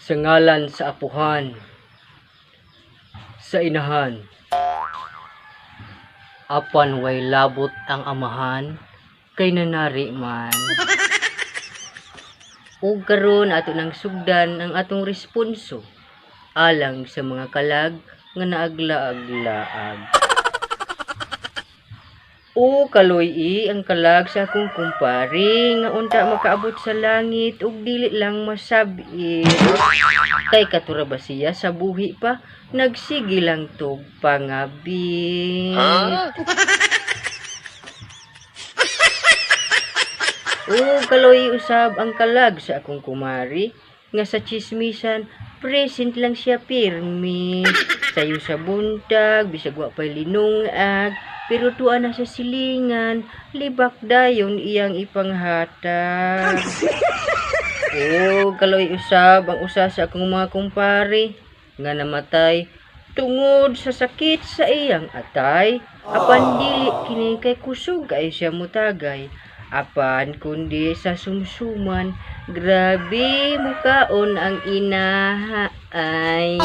Sa ngalan sa apuhan, sa inahan, apan way labot ang amahan, kay nanari man. Ug karon ato nang sugdan ang atong responso alang sa mga kalag nga naaglaag-laag. O kaloy-i ang kalag sa akong kumpare nga unta makaabot sa langit ug dili lang masabit. Kay katura ba siya sa buhi pa, nagsige lang tog pangabit. O kaloy usab ang kalag sa akong kumari nga sa chismisan present lang siya pirmi. Sayo sa buntag, bisag wa pa'y linungag, pero tuwa na sa silingan, libak dayon iyang ipanghatag. O kaloy usab ang usa sa akong mga kumpare nga namatay tungod sa sakit sa iyang atay, apan dili kini kay kusog kay siya mutagay, apan kundi sa sumsuman, grabe mukaon ang inahay.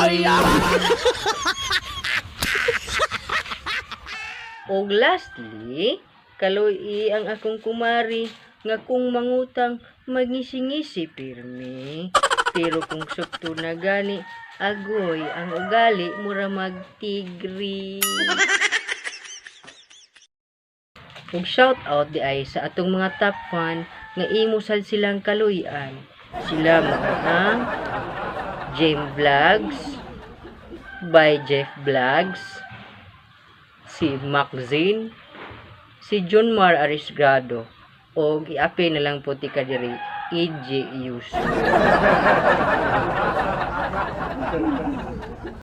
Og lastly, kaloy ang akong kumari nga kung mangutang magngisi-ngisi pirmi. Pero kung sukto na gani, agoy ang ugali mura magtigri. Ug shout out di ay sa atong mga top fan nga imo sad silang kaluy-an. Sila mga ang James Vlogs, by Jeff Vlogs, si Mac Zane, si Junmar Arisgrado, og iapil na lang po ti kadiri EJ Yusuf.